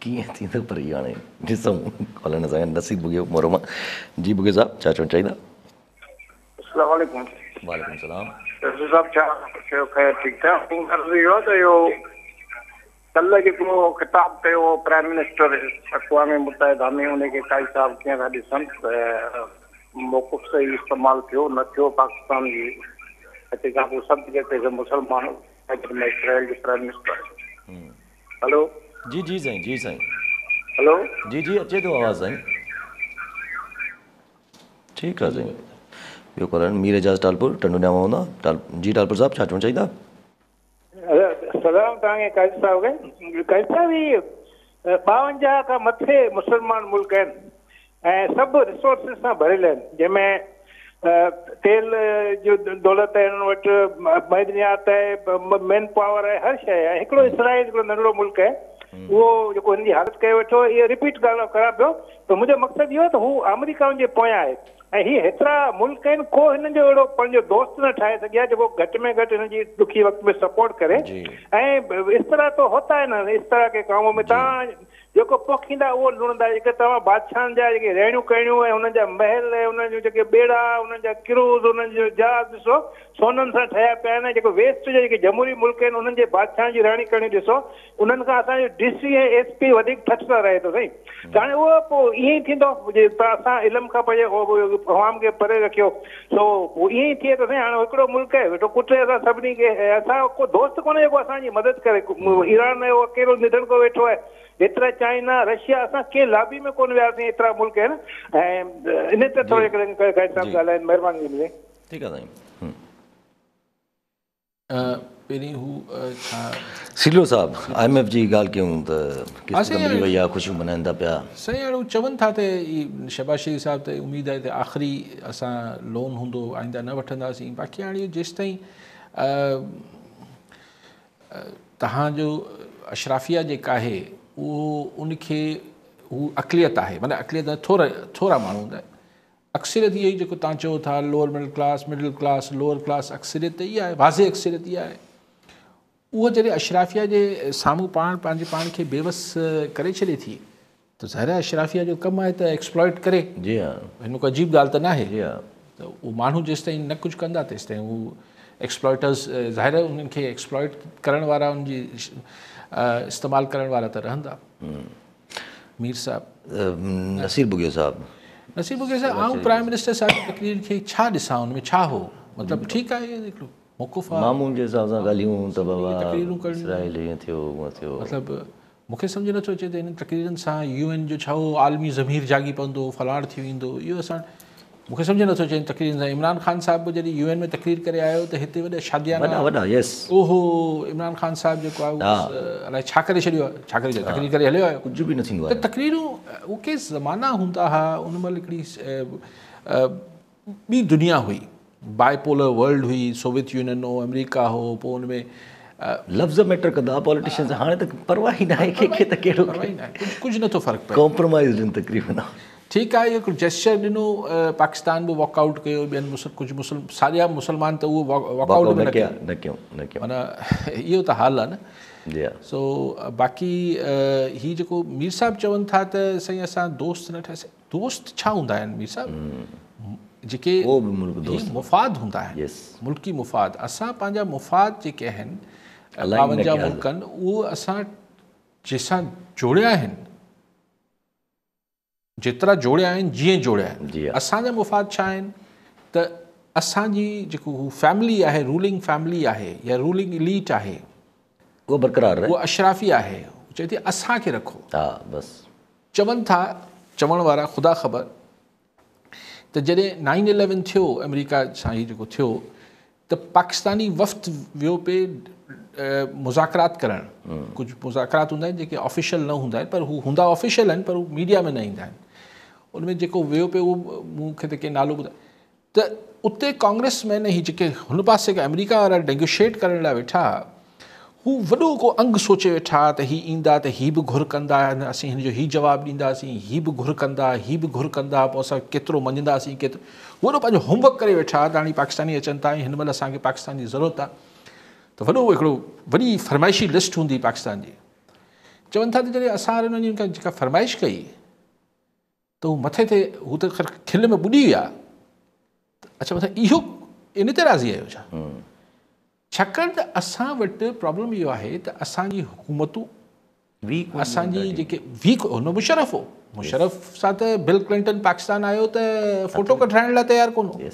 ڪيئن ٿيندو پر اهو هاڻي ڏسون. کولڻ سان نصير ٻگهيو مورو مان. جي ٻگهيو صاحب ڇا چوڻ چاهيندا؟ السلام عليڪم. وعليڪم السلام. رسول صاحب ڇا چيو خير ٺيڪ ٺاڪ. عرض اهو ته اهو ڪلهه جيڪو خطاب ڪيو هو پرائم منسٽر اقوام متحده ۾ ان کي قاضي صاحب ڪيئن ٿا ڏسن ته موقف صحيح استعمال ٿيو نه ٿيو پاڪستان جي تنهن کان پوء سڀ جيڪي مسلمان اسرائيل جي پرائم منسٽر هلو. جي جي سائين جي سائين. هلو. جي جي اچي ٿو آواز سائين. ٺيڪ آ سائين. ٻيو ڪالر مير اعجاز ٽالپور ٽنڊو ڄام هوندا. جي ٽالپور صاحب ڇا چوڻ چاهيندا؟ سلام توهان کي قاضي صاحب کي. قاضي صاحب هي 52 کان مٿي مسلمان ملڪ آهن ۽ سڀ ريسورسز سان ڀريل آهن جنهن ۾ تيل جو دولت آهي انهن وٽ، معدنيات آهي، مين پاور آهي، هر شيء آهي. هڪڙو اسرائيل هڪڙو ننڍڙو ملڪ آهي اهو جيڪو هن جي حالت ڪيو ويٺو آهي. اهو رپيٽ ڳالهه ڪران پيو ته منهنجو مقصد اهو آهي ته هو آمريڪائن جي پويان آهي ۽ هي هيترا ملڪ آهن ڪو هنن جو اهڙو پنهنجو دوست نه ٺاهي سگهيا جيڪو گهٽ ۾ گهٽ هنن جي ڏکي وقت ۾ سپورٽ ڪري ۽ اس طرح تو هوتا هي نه اس طرح ڪي ڪامون ۾ توهان جيڪو پوکيندا اهو لڻندا. جيڪي توهان بادشاهن جا جيڪي رهڻيون ڪرڻيون ۽ انهن جا محل ۽ انهن جون جيڪي ٻيڙا، انهن جا ڪروز، انهن جو جهاز ڏسو، سونن سان ٺهيا پيا آهن ۽ جيڪو ويسٽ جا جيڪي جمهوري ملڪ آهن انهن جي بادشاهن جي رهڻي ڪرڻي ڏسو، انهن کان اسان جو ڊي سي ۽ ايس پي وڌيڪ ٺٺ سان رهي ٿو سائين. ته هاڻي اهو پوء ائين ئي ٿيندو جي اسان علم کان پنهنجي عوام کي پري رکيو سو پوء ائين ئي ٿئي ٿو سائين. هاڻي هڪڙو ملڪ آهي ويٺو ڪٽي اسان سڀني کي ۽ اسان جو ڪو دوست ڪونهي جيڪو اسان جي مدد ڪري. ايران اهو اڪيلو نڌڻڪو ويٺو آهي. ايترا چائنا، رشيا اسان ڪنهن لابي ۾ ڪونه وياسين ايترا ملڪ آهن ۽ ان تي ٿورو جيڪڏهن قاضي صاحب ڳالهائين مهرباني ٿيندي. ٺيڪ آهي سائين. پهرين هو ڇا. سيلرو صاحب I M F جي ڳالهه ڪيون ته قسط ته ملي وئي آهي خوشيون ملهائن ٿا پيا. سائين هاڻي هو چون ٿا ته شهباز شريف صاحب ته اميد آهي ته آخري اسان لون هوندو آئنده نه وٺنداسين باقي هاڻي جيستائين توهان جو اشرافيه جيڪا آهي اهو ان کي هو اقليت آهي معنيٰ اقليت ٿورا ٿورا ماڻهو هوندا آهن اڪثريت اها ئي جيڪو توهان چئو ٿا lower middle class, middle class, lower class اڪثريت ته اها آهي، واضح اڪثريت اها آهي. اهو جڏهن اشرافيه جي سامهون پاڻ پنهنجي پاڻ کي بيوس ڪري ڇڏي ٿي ته ظاهر آهي اشرافيه جو ڪم آهي ته ايڪسپلائٽ ڪري. جي ها. هن ۾ ڪو عجيب ڳالهه ته ناهي. جي ها. ته اهو ماڻهو جيستائين نه ڪجهه ڪندا تيستائين هو ايڪسپلائٽرز ظاهر آهي انهن کي ايڪسپلائٽ ڪرڻ وارا ان جي استعمال ڪرڻ وارا ته رهندا. مير صاحب. نصير ٻگهيو صاحب. نصير ٻگهيو صاحب آئون پرائم منسٽر صاحب جي تقرير کي ڇا ڏسان ان ۾ ڇا هو مطلب ٺيڪ آهي هڪڙو موقف آهي. معمول جي حساب سان ڳالهيون ته بابا اسرائيل هيئن ٿيو هونئن ٿيو. مطلب مون کي سمجهه نٿو اچي ته انهن تقريرن سان يو اين جو ڇا هو عالمي ضمير جاڳي پوندو فلاڻ ٿي ويندو اهو اسان مون کي سمجهه نٿو اچي ان تقريرن سان عمران خان صاحب به جڏهن يو اين ۾ تقرير ڪري آيو ته هتي وڏا شاديانا وڏا وڏا يس اوهو عمران خان صاحب جيڪو آهي اهو الائي ڇا ڪري ڇڏيو آهي ڇا ڪري ڇڏيو تقرير ڪري هليو آيو ڪجهه به نه ٿيندو آهي ته تقريرون اهي ڪي زمانا هوندا هئا ان مهل هڪڙي ٻي دنيا هئي بائي پولر ورلڊ هئي سوويت يونين هو آمريڪا هو پوء ان ۾ لفظ ميٽر ڪندا هئا پاليٽيشنز هاڻي ته پرواهه ئي ناهي ڪنهن کي ته ڪهڙو پرواهه ئي ناهي ڪجهه نٿو فرق پئي ڪمپرومائيزڊ آهن تقريبن ٺيڪ آهي هڪ جيسچر ڏنو پاڪستان به واڪ آئوٽ ڪيو ٻين ڪجهه مسلم ساڳيا مسلمان ته اهو واڪ آئوٽ به نه ڪيو نه ڪيو نه ڪيو معنيٰ اهو ته حال آهي نه جي ها سو باقي هي جيڪو مير صاحب چون ٿا ته سائين اسان دوست نه ٺاهياسين دوست ڇا هوندا آهن مير صاحب جيڪي ڪو به ملڪ دوست مفاد هوندا آهن ملڪي مفاد اسان پنهنجا مفاد جيڪي آهن 52 ملڪن اهو اسان جنهن سان جوڙيا آهن جيترا جوڙيا آهن جيئن جوڙيا آهن اسان جا مفاد ڇا آهن ته اسان جي جيڪو هو فيملي آهي رولنگ فيملي آهي يا رولنگ اليٽ آهي اهو برقرار رهي اهو اشرافي آهي چئي ٿي اسان کي رکو ها بس چون ٿا چوڻ وارا خدا خبر ته جڏهن 9/11 ٿيو آمريڪا سان هي جيڪو ٿيو ته پاڪستاني وفد ويو پئي مذاڪرات ڪرڻ. ڪجهه مذاڪرات هوندا آهن جيڪي آفيشل نه هوندا آهن پر هو هوندا آفيشل آهن پر هو ميڊيا ۾ نه ايندا آهن. ان ۾ جيڪو ويو پئي اهو مون کي ته ڪنهن نالو ٻڌايو ته اتي ڪانگريس مين هي جيڪي هن پاسي کان آمريڪا وارا نيگوشيئيٽ ڪرڻ لاء ويٺا هو وڏو ڪو انگ سوچي ويٺا ته هي ايندا ته هي به گهر ڪندا، اسين هن جو هي جواب ڏينداسين، هي به گهر ڪندا، هي به گهر ڪندا، پوء اسان ڪيترو مڃينداسين ڪيترو. وڏو پنهنجو هوم ورڪ ڪري ويٺا ته هاڻي پاڪستاني اچن ٿا ۽ هن مهل اسان کي پاڪستان جي ضرورت آهي ته وڏو هڪڙو وڏي فرمائشي لسٽ هوندي پاڪستان جي. چون ٿا ته جڏهن اسان وارن وڃي هن کان جيڪا فرمائش ڪئي ته هو مٿي تي هو ته خير کل ۾ ٻڏي ويا ته اڇا مطلب اهو ان تي راضي آهيو ڇا؟ ڇاڪاڻ ته اسان وٽ پرابلم اهو آهي ته اسان جي حڪومتون اسان جي جيڪي ويڪ هن مشرف هو مشرف سان ته بل ڪلنٽن پاڪستان آيو ته فوٽو ڪڍرائڻ لاء تيار ڪونه هو.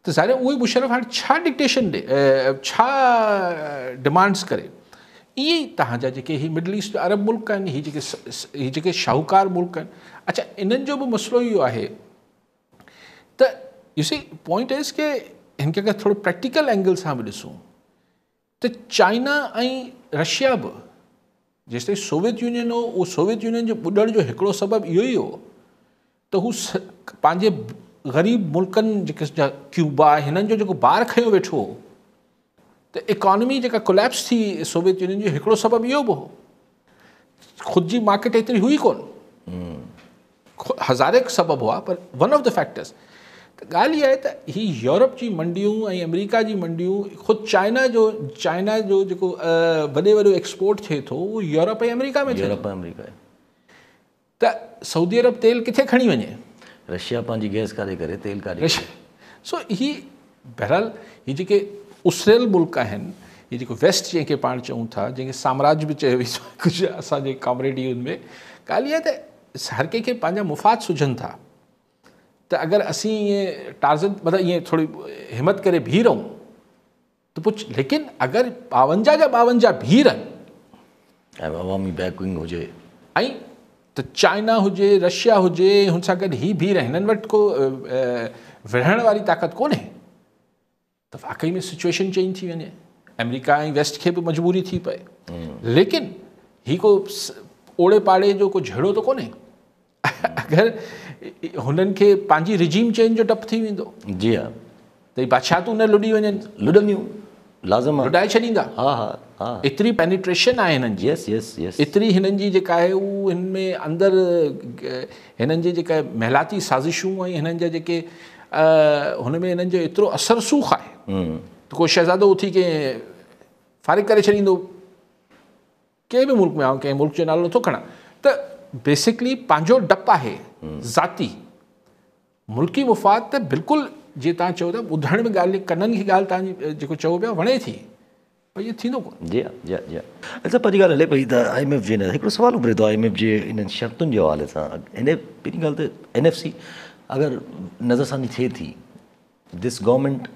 ته ظاهر اهو ئي مشرف هاڻي ڇا ڊڪٽيشن ڏي ڇا ڊمانڊس ڪري. ائين ئي توهان جا جيڪي هي مڊل ايسٽ عرب ملڪ آهن هي جيڪي هي جيڪي شاهوڪار ملڪ آهن اڇا انهن جو به مسئلو اهو آهي ته يو سي پوائنٽ از ڪي هن کي اگر ٿورو پريڪٽيڪل اينگل سان به ڏسون ته چائنا ۽ رشيا به جيستائين سوويت يونين هو اهو سوويت يونين جي ٻڏڻ جو هڪڙو سبب اهو ئي هو ته هو پنهنجي غريب ملڪن جيڪي ڪيوبا هنن جو جيڪو بار کنيو ويٺو هو ته اڪانومي جيڪا ڪوليپس ٿي سوويت يونين جو هڪڙو سبب اهو به هو خود جي مارڪيٽ ايتري هئي ڪونه هزارين سبب هئا پر ون آف the factors ته ڳالهه اها آهي ته هي يورپ جي منڊيون ۽ آمريڪا جي منڊيون خود چائنا جو چائنا جو جيڪو وڏي وڏو ايڪسپورٽ ٿئي ٿو اهو يورپ ۽ آمريڪا ۾ ٿئي ٿو آمريڪا ته سعودي عرب تيل ڪٿي کڻي وڃي رشيا پنهنجي گئس ڪاڏي ڪري تيل ڪاڏي ڪري سو هي بهرحال هي جيڪي اسريل ملڪ آهن هي جيڪو ويسٽ جنهن کي پاڻ چئون ٿا جنهن کي سامراج به چيو ويندو آهي ڪجهه اسان جي ڪامريڊي ان ۾ ڳالهه اها آهي ته هر ڪنهن کي پنهنجا مفاد سجهن ٿا ته اگر اسين ائين ٽارزن مطلب ائين ٿوري همت ڪري بيهي رهون ته پوء ليڪن اگر 52 جا 52 بيهي رهن ۽ عوامي بيڪنگ هجي ۽ ته چائنا هجي رشيا هجي هن سان گڏ هي بيهي رهن هنن وٽ ڪو وڙهڻ واري طاقت ڪونهي ته واقعي ۾ سچويشن چينج ٿي وڃي آمريڪا ۽ ويسٽ کي به مجبوري ٿي پئي ليڪن هي ڪو اوڙي پاڙي جو ڪو جهيڙو ته ڪونهي اگر هنن کي پنهنجي رجيم چينج جو ڊپ ٿي ويندو. جي ها. ته هي بادشاهتون نه لڏي وڃن. لڏنديون لازم آ. لڏائي ڇڏيندا. ها ها ها. ايتري پينيٽريشن آهي هنن جي. Yes yes yes. ايتري هنن جي جيڪا آهي هو هن ۾ اندر هنن جي جيڪا محلاتي سازشون ۽ هنن جا جيڪي هن ۾ هنن جو ايترو اثر رسوخ آهي ته ڪو شهزادو اٿي ڪنهن فارغ ڪري ڇڏيندو. ڪنهن به ملڪ ۾ آئون ڪنهن ملڪ جو نالو نٿو کڻان ته بيسڪلي پنهنجو ڊپ آهي ذاتي ملڪي مفاد ته بلڪل جيئن توهان چئو ٿا ٻڌڻ ۾ ڳالهه ڪنن کي ڳالهه توهان جي جيڪو چئو پيا وڻي ٿي پر اهو ٿيندو ڪونه. جي ها جي ها جي ها اچا پنهنجي ڳالهه هلي پئي ته I M F جي هڪڙو سوال اڀري ٿو I M F جي انهن شرطن جي حوالي سان ان پهرين ڳالهه ته اين ايف سي اگر نظرثاني ٿئي ٿي this government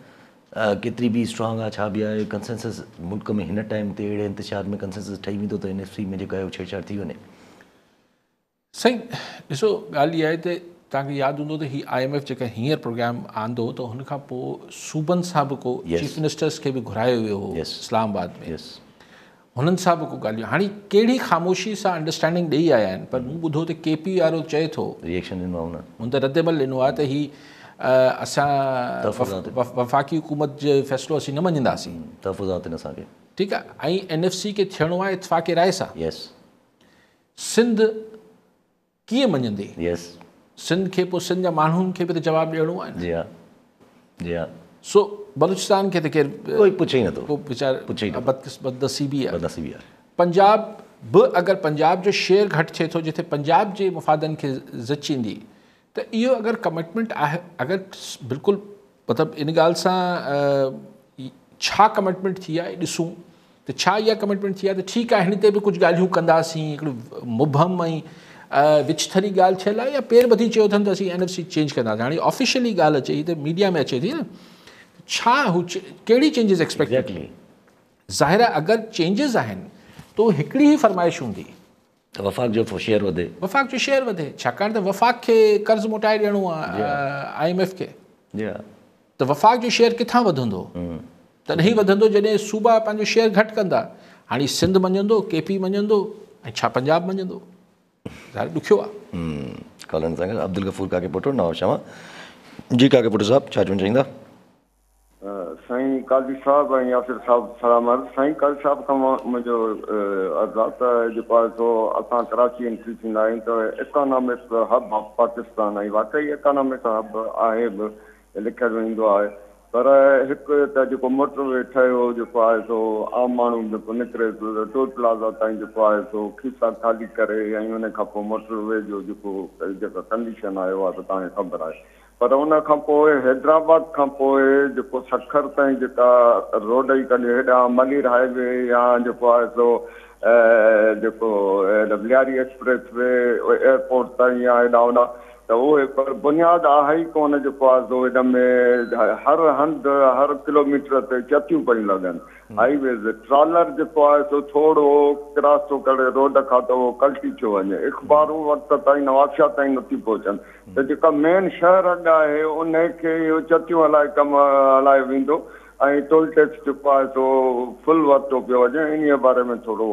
ڪيتري به اسٽرانگ آهي ڇا به آهي ڪنسنسس ملڪ ۾ هن ٽائيم تي اهڙي انتشار ۾ ڪنسنسس ٺهي ويندو ته اين ايف سي ۾ جيڪا آهي ڇيڙڇاڙ ٿي وڃي. سائين ڏسو ڳالهه اها آهي ته توهان کي ياد هوندو ته هي I M F جيڪا هينئر پروگرام آندو ته هن کان پوء صوبن سان به ڪو چيف منسٽرس کي به گهرايو ويو هو اسلام آباد ۾ هنن سان به ڪو ڳالهيون هاڻي ڪهڙي خاموشي سان انڊرسٽينڊنگ ڏئي آيا آهن پر مون ٻڌو ته ڪي پي وارو چئي ٿو ريئڪشن ڏنو آهي هن ته رد عمل ڏنو آهي ته هي اسان وفاقي حڪومت جو فيصلو اسين نه مڃينداسين تحفظات آهن اسان کي ٺيڪ آهي ۽ اين ايف سي کي ٿيڻو آهي اتفاق راء سان يس سنڌ ڪيئن مڃندي؟ يس. سنڌ کي پوء سنڌ جا ماڻهن کي به ته جواب ڏيڻو آهي نه. جي ها جي ها. سو بلوچستان کي ته ڪير ڪوئي پڇي ئي نٿو. ڪو ويچار پڇي ئي نٿو. بدنصيبي آهي. بدنصيبي آهي. پنجاب به اگر پنجاب جو شيئر گهٽ ٿئي ٿو جتي پنجاب جي مفادن کي زچ ايندي ته اهو اگر ڪمٽمينٽ آهي اگر بلڪل مطلب ان ڳالهه سان ڇا ڪمٽمينٽ ٿي آهي ڏسون ته ڇا اها ڪمٽمينٽ ٿي آهي ته ٺيڪ آهي هن تي به ڪجهه ڳالهيون ڪنداسين هڪڙو مبهم ۽ وچٿري ڳالهه ٿيل آهي يا پير ٻڌي چيو اٿن ته اسين اين ايف سي چينج ڪنداسين هاڻي آفيشلي ڳالهه اچي ٿي ته ميڊيا ۾ اچي ٿي نه ڇا هو ڪهڙي چينجز ايڪسپيڪٽ ظاهر آهي اگر چينجز آهن ته هڪڙي ئي فرمائش هوندي. ته وفاق جو شيئر وڌي. وفاق جو شيئر وڌي ڇاڪاڻ ته وفاق کي قرض موٽائي ڏيڻو آهي I M F کي. جي ها. ته وفاق جو شيئر ڪٿان وڌندو؟ تڏهن ئي وڌندو جڏهن صوبا پنهنجو شيئر گهٽ ڪندا. هاڻي سنڌ مڃندو، ڪي پي مڃندو ۽ ڇا پنجاب مڃندو؟ ظاهر ڏکيو آهي. ڪالرن سان گڏ عبدالغفور ڪاڪيپوٽو نوابشاهه مان. جي ڪاڪيپوٽو صاحب ڇا چوڻ چاهيندا؟ سائين قاضي صاحب ۽ ياسر صاحب سلام عرض سائين قاضي صاحب کان منهنجو عرض آ ته جيڪو آهي سو اسان ڪراچي انٽري ٿيندا آهيون ته اڪانامڪ هب آف پاڪستان ۽ واقعي اڪانامڪ هب آهي به لکيل ايندو آهي پر هڪ ته جيڪو موٽر وي ٺهيو جيڪو آهي سو عام ماڻهو جيڪو نڪري ٿو ته ٽول پلازا تائين جيڪو آهي سو کيسا خالي ڪري ۽ ان کان پوء موٽر وي جو جيڪو جيڪا ڪنڊيشن آهي اها ته توهان کي خبر آهي پر ان کان پوء حيدرآباد کان پوء جيڪو سکر تائين جيڪا روڊ ئي ڪڍي هيڏانهن ملير هاء وي يا جيڪو آهي سو جيڪو لياري ايڪسپريس وي ايئرپورٽ تائين يا هيڏانهن هوڏانهن ته اهي پر بنياد آهي ئي ڪونه جيڪو آهي سو ان ۾ هر هنڌ هر ڪلوميٽر تي چتيون پيون لڳن هائي ويز ٽرالر جيڪو آهي سو ٿورو ڪراس ٿو ڪري روڊ کان ته اهو ڪلٽي ٿيو وڃي اخبارون وقت تائين نوابشاهه تائين نٿيون پهچن ته جيڪا مين شهه رڳ آهي انهي کي اهو چتيون هلائي ڪم هلايو ويندو ۽ ٽول ٽيڪس جيڪو آهي سو فل ورتو پيو وڃي انهي باري ۾ ٿورو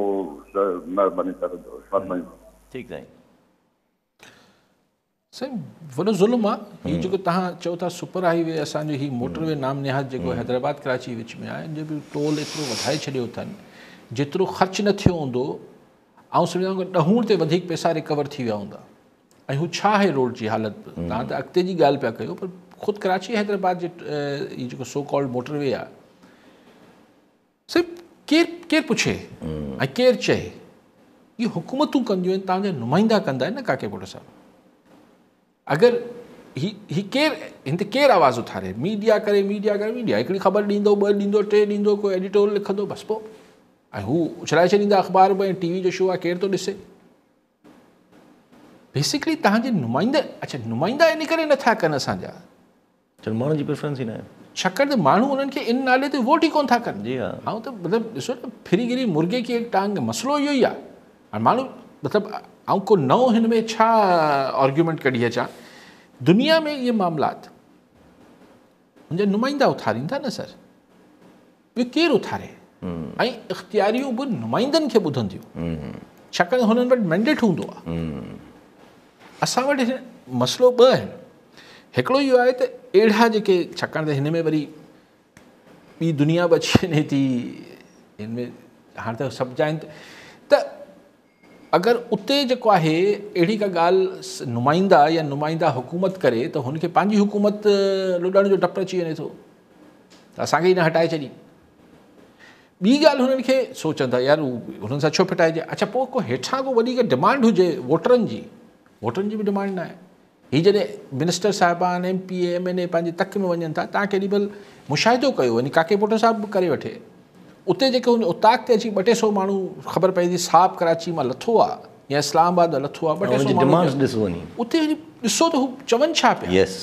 مهرباني ڪري فرمائيندا. ٺيڪ سائين. سائين وڏو ظلم آ هي جيڪو توهان چئو ٿا سپر هائي وي اسان جو هي موٽر وي نام نهاد جيڪو حيدرآباد ڪراچي وچ ۾ آهي ان جو به ٽول ايترو وڌائي ڇڏيو اٿن جيترو خرچ نه ٿيو هوندو آئون سمجهان ٿو ڏهوڻ تي وڌيڪ پئسا ريڪور ٿي ويا هوندا ۽ هو ڇا آهي روڊ جي حالت به توهان ته اڳتي جي ڳالهه پيا ڪيو پر خود ڪراچي حيدرآباد جي هي جيڪو سو ڪالڊ موٽر وي آهي صرف ڪير ڪير پڇي ۽ ڪير چئي اهي حڪومتون ڪنديون آهن توهان جا نمائندا ڪندا آهن نه ڪاڪي پوٽو صاحب اگر هي هي ڪير هن تي ڪير آواز اٿاري ميڊيا ڪري ميڊيا ڪري ميڊيا هڪڙي خبر ڏيندو ٻه ڏيندو ٽي ڏيندو ڪو ايڊيٽوريل لکندو بس پوء ۽ هو اڇلائي ڇڏيندا اخبار به ۽ ٽي وي جو شو آهي ڪير ٿو ڏسي بيسڪلي توهان جي نمائندا اڇا نمائندا ان ڪري نٿا ڪن اسان جا ڇو ماڻهن جي پريفرنس ئي ناهي ڇاڪاڻ ته ماڻهو انهن کي ان نالي تي ووٽ ئي ڪون ٿا ڪن جي ها آئون ته مطلب ڏسو نه ڦري گري مرغي ڪي ايڪ ٽانگ مسئلو اهو ئي آهي هاڻي ماڻهو مطلب آئون ڪو نئون هن ۾ ڇا آرگيومينٽ ڪڍي اچان دنيا ۾ اهي معاملات هن جا نمائندا اٿارين ٿا نه سر ٻيو ڪير اٿاري ۽ اختياريون به نمائندن کي ٻڌنديون ڇاڪاڻ ته هنن وٽ مينڊيٽ هوندو آهي اسان وٽ مسئلو ٻه آهن هڪڙو اهو آهي ته اهڙا جيڪي ڇاڪاڻ ته هن ۾ وري ٻي دنيا به اچي وڃي ٿي هن ۾ هاڻي ته سڀ جاين ته اگر اتي جيڪو آهي اهڙي ڪا ڳالهه نمائندا يا نمائندا حڪومت ڪري ته هن کي پنهنجي حڪومت لڏڻ جو ڊپ اچي وڃي ٿو ته اسان کي ئي نه هٽائي ڇڏين. ٻي ڳالهه هنن کي سوچن ٿا يار هنن سان ڇو ڦٽائجي اڇا پوء ڪو هيٺان ڪو وڏي ڪا ڊمانڊ هجي ووٽرن جي ووٽرن جي به ڊمانڊ نه آهي. هي جڏهن منسٽر صاحبان M P A M N A پنهنجي تڪ ۾ وڃن ٿا توهان ڪيڏي مهل مشاهدو ڪيو وڃي ڪاڪي پوٽو صاحب به ڪري وٺي اتي جيڪي هن اوطاق تي اچي ٻه ٽي سو ماڻهو خبر پئي ٿي صاحب ڪراچي مان لٿو آ يا اسلام آباد مان لٿو آ ٻه ٽي سو ماڻهو ڏسو وڃي اتي وڃي ڏسو ته هو چون ڇا پيا يس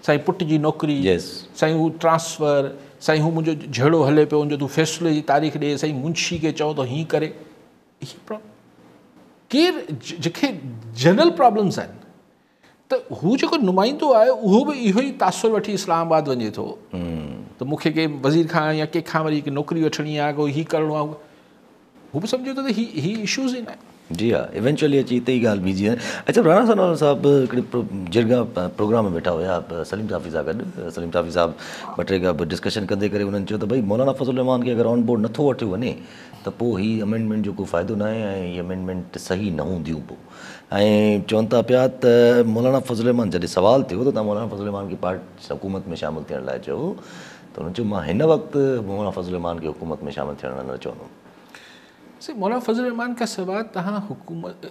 سائين پٽ جي نوڪري يس سائين هو ٽرانسفر سائين هو منهنجو جهيڙو هلي پيو ان جو تون فيصلي جي تاريخ ڏي سائين منشي کي چئو ته هين ڪري هي ڪير جيڪي جنرل پرابلمز آهن ته هو جيڪو نمائندو آهي اهو به اهو ئي تاثر وٺي اسلام آباد وڃي ٿو ته مون کي ڪنهن وزير کان يا ڪنهن کان وري نوڪري وٺڻي آهي ڪو هي ڪرڻو آهي هو به سمجهي ٿو ته هي اشوز ئي نه آهن. جي ها ايونچوئلي اچي اتي ئي ڳالهه بيهجي وڃي. اڇا راڻا ثناء الله صاحب هڪڙي جرگا پروگرام ۾ ويٺا هيا سليم صافي سان گڏ سليم صافي صاحب ٻه ٽي ڊسڪشن ڪندي ڪري انهن چيو ته ڀئي مولانا فضل الرحمان کي اگر آن بورڊ نٿو وٺيو وڃي ته پوء هي امينڊمينٽ جو ڪو فائدو ناهي ۽ هي امينڊمينٽ صحيح نه هونديون پوء ۽ چون ٿا پيا ته مولانا فضل الرحمان جڏهن سوال ٿيو ته توهان مولانا فضل الرحمان کي پارٽ حڪومت ۾ شامل ٿيڻ لاء چئو ته هنن چيو مان هن وقت مولانا فضل الرحمان کي حڪومت ۾ شامل ٿيڻ لاء نه چوندم. سائين مولانا فضل الرحمان کان سواء توهان حڪومت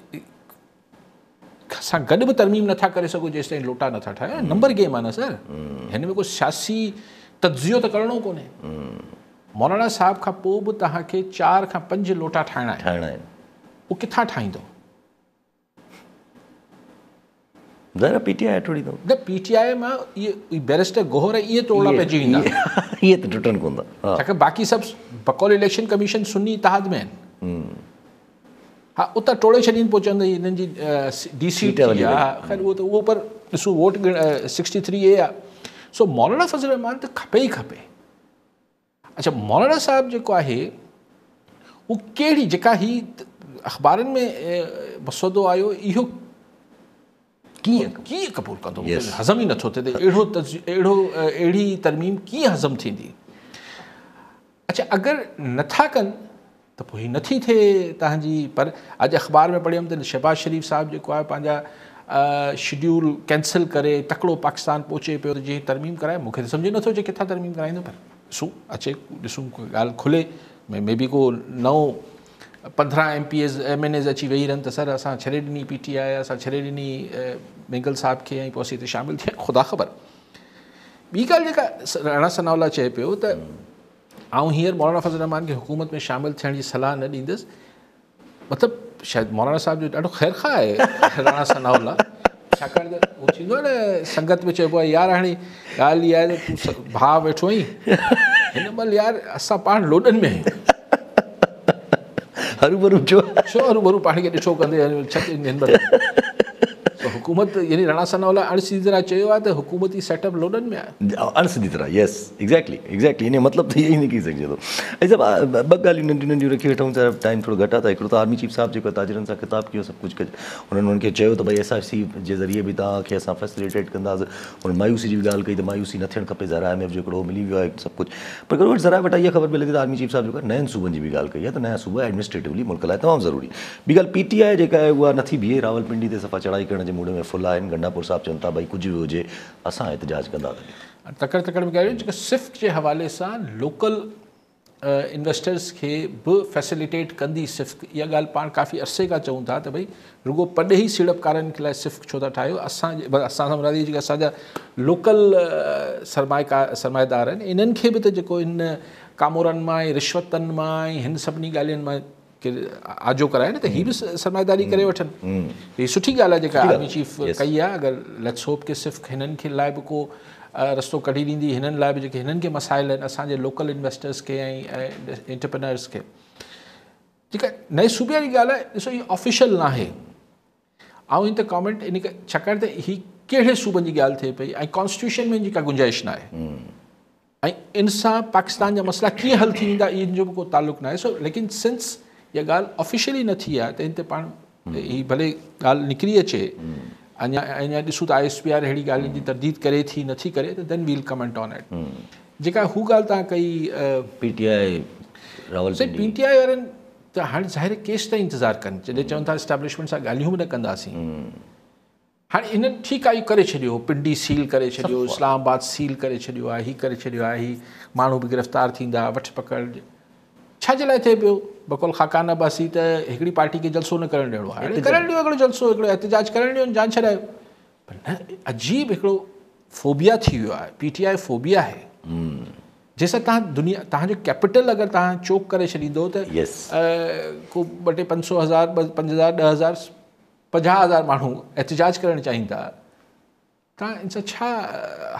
سان گڏ به ترميم نٿا ڪري سگهو جيستائين لوٽا نٿا ٺاهيو نمبر گيم آهي نه سر هن ۾ ڪو سياسي تجزيو ته ڪرڻو ڪونهي مولانا صاحب کان پوء به توهان کي 4 کان 5 لوٽا ٺاهڻا آهن اهو ڪٿان ٺاهيندو؟ ظاهر آهي پي ٽي آء ٽوڙيندو. نه پي ٽي آء مان اهي بئريسٽر گوهر اهي ٽوڙڻا پئجي ويندا. اهي ته ٽٽن ڪونه ٿا. ڇاڪاڻ باقي سڀ بقول اليڪشن ڪميشن سني اتحاد ۾ آهن. ها ها اتان ٽوڙي ڇڏين پوء چون ته هنن جي ڊي سيٽ ٿي آ خير اهو ته اهو پر ڏسون ووٽ 63 اي آ سو مولانا فضل الرحمان ته کپي ئي کپي اڇا مولانا صاحب جيڪو آهي اهو ڪهڙي جيڪا هي اخبارن ۾ مسودو آيو اهو ڪيئن ڪيئن قبول ڪندو هضم ئي نٿو ٿئي ته اهڙو اهڙو اهڙي ترميم ڪيئن هضم ٿيندي اڇا اگر نٿا ڪن ته پوء هي نٿي ٿئي توهان جي پر اڄ اخبار ۾ پڙهيم ته شهباز شريف صاحب جيڪو آهي پنهنجا شيڊيول ڪينسل ڪري تڪڙو پاڪستان پهچي پيو ته جيئن ترميم ڪرائي مون کي ته سمجهه نٿو اچي ڪٿان ترميم ڪرائيندو پر ڏسون اچي ڏسون ڳالهه کلي مي بي ڪو نئون 15 M P As M N As اچي ويهي رهن ته سر اسان ڇڏي ڏني پي ٽي آء اسان ڇڏي ڏني مينگل صاحب کي ۽ پوء اسين هتي شامل ٿيا خدا خبر ٻي ڳالهه جيڪا راڻا ثناء الله چئي پيو ته آئون هينئر مولانا فضل الرحمان کي حڪومت ۾ شامل ٿيڻ جي صلاح نه ڏيندس مطلب شايد مولانا صاحب جو ڏاڍو خير خواهه آهي راڻا ثناء الله ڇاڪاڻ ته هو ٿيندو آهي نه سنگت ۾ چئبو آهي يار هاڻي ڳالهه اها آهي ته تون ڀاء ويٺو آهين هن مهل يار اسان پاڻ لوڏن ۾ آهيون هروڀرو ڇو ڇو هروڀرو پاڻ کي ڏٺو ڪندي ڇڏ هن مهل حڪومت يعني راڻا ثناء الله اڻ سڌي طرح چيو آهي ته حڪومتي سيٽ اپ لوڏن ۾ آهي. اڻ سڌي طرح يس ايگزيڪٽلي ايگزيڪٽلي ان جو مطلب ته اهو ئي نڪري سگهجي ٿو. ۽ صاحب ٻه ڳالهيون ننڍيون ننڍيون رکي ويٺا آهيون ته ٽائيم ٿورو گهٽ آهي ته هڪڙو ته آرمي چيف صاحب جيڪو تاجرن سان خطاب ڪيو سڀ ڪجهه انهن انهن کي چيو ته ڀئي ايس I C جي ذريعي به توهان کي اسان فيسليٽيٽ ڪنداسين انهن مايوسي جي به ڳالهه ڪئي ته مايوسي نه ٿيڻ کپي ظاهر I M F جو هڪڙو ملي ويو آهي سڀ ڪجهه پر گڏوگڏ ذرائع وٽان اها خبر پئي لڳي ته آرمي چيف صاحب جيڪو آهي نين صوبن جي به ڳالهه ڪئي آهي ته نيا صوبا ايڊمنسٽريٽولي ملڪ لاء تمام ضروري ٻي ڳالهه پي ٽي آء جيڪا آهي اها نٿي بيهي، راولپنڊي تي صفا چڙهائي ڪرڻ جي موڊ ۾ فل آهن، گنڊاپور صاحب چون ٿا ڀئي ڪجهه به هجي اسان احتجاج ڪندا ته ڏيون. تڪڙ تڪڙ ۾ ڳالهيون جيڪا سفڪ جي حوالي سان لوڪل انويسٽرز کي به فيسليٽيٽ ڪندي سفڪ اها ڳالهه پاڻ ڪافي عرصي کان چئون ٿا ته ڀئي رڳو پرڏيهي سيڙپڪارن لاء سفڪ ڇو ٿا ٺاهيو اسان جي اسان سان مراد جيڪي اسان جا لوڪل سرمائيدار آهن انهن کي به ته جيڪو ان ڪامورن مان ۽ رشوتن مان ۽ هن سڀني ڳالهين مان کي آجو ڪرائي نه ته هي به سرمائيداري ڪري وٺن هي سٺي ڳالهه آهي جيڪا آرمي چيف ڪئي آهي اگر let's hope ڪي صرف هنن کي لاء به ڪو رستو ڪڍي ڏيندي هنن لاء به جيڪي هنن کي مسائل آهن اسان جي لوڪل انويسٽرز کي ۽ انٽرپرينرز کي جيڪا نئين صوبي واري ڳالهه آهي ڏسو هي آفيشل ناهي آئون هن تي ڪامينٽ ان ڇاڪاڻ ته هي ڪهڙي صوبن جي ڳالهه ٿئي پئي ۽ ڪانسٽيٽيوشن ۾ ان جي ڪا گنجائش ناهي ۽ ان سان پاڪستان جا مسئلا ڪيئن حل ٿي ويندا ان جو به ڪو تعلق ناهي سو ليڪن سنس اها ڳالهه آفيشلي نه ٿي آهي ته ان تي پاڻ هي ڀلي ڳالهه نڪري اچي اڃا اڃا ڏسون ته I S P R اهڙي ڳالهين جي ترديد ڪري ٿي نٿي ڪري ته then we'll comment on it جيڪا هو ڳالهه تان ڪئي P T I Rawalpindi P T I وارن ته هاڻي ظاهر ڪيستائين انتظار ڪن جڏهن چون ٿا اسٽيبلشمينٽ سان ڳالهيون به نه ڪنداسين هاڻي هنن ٺيڪ آهي ڪري ڇڏيو پنڊي سيل ڪري ڇڏيو اسلام آباد سيل ڪري ڇڏيو آهي هي ڪري ڇڏيو آهي هي ماڻهو به گرفتار ٿيندا وٺ پڪڙ ڇا جي لاء ٿئي پيو بقول خاقان عباسي ته هڪڙي پارٽي کي جلسو نه ڪرڻ ڏيڻو آهي هاڻي ڪرڻ ڏيو هڪڙو جلسو هڪڙو احتجاج ڪرڻ ڏيو جان ڇڏايو پر نه عجيب هڪڙو فوبيا ٿي ويو آهي پي ٽي آء فوبيا آهي جنهن سان توهان دنيا توهان جو ڪيپيٽل اگر توهان چوڪ ڪري ڇڏيندو ته ڪو ٻه ٽي 500 هزار 5000 10000 50000 ماڻهو احتجاج ڪرڻ چاهيندا توهان ان سان ڇا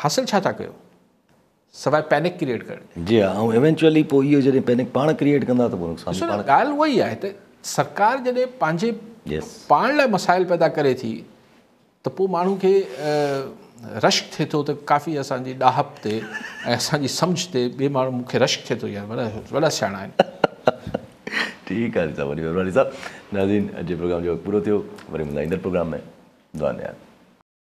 حاصل ڇا ٿا ڪيو سواء پينڪ ڪريئيٽ ڪرڻ جي. جي ها ۽ ايونچوئلي پوء اهو جڏهن پينڪ پاڻ ڪريئيٽ ڪندا ته پوء نقصان به پاڻ. ڳالهه اها ئي آهي ته سرڪار جڏهن پنهنجي پاڻ لاء مسائل پيدا ڪري ٿي ته پوء ماڻهو کي رشڪ ٿئي ٿو ته ڪافي اسان جي ڏاهپ تي ۽ اسان جي سمجهه تي ٻئي ماڻهو مون کي رشڪ ٿئي ٿو يار وڏا وڏا سياڻا آهن. ٺيڪ آهي صاحب وڏي مهرباني صاحب ناظرين اڄ جي پروگرام جو وقت پورو ٿيو وري ملندا ايندڙ پروگرام ۾ دعا ۾ ياد.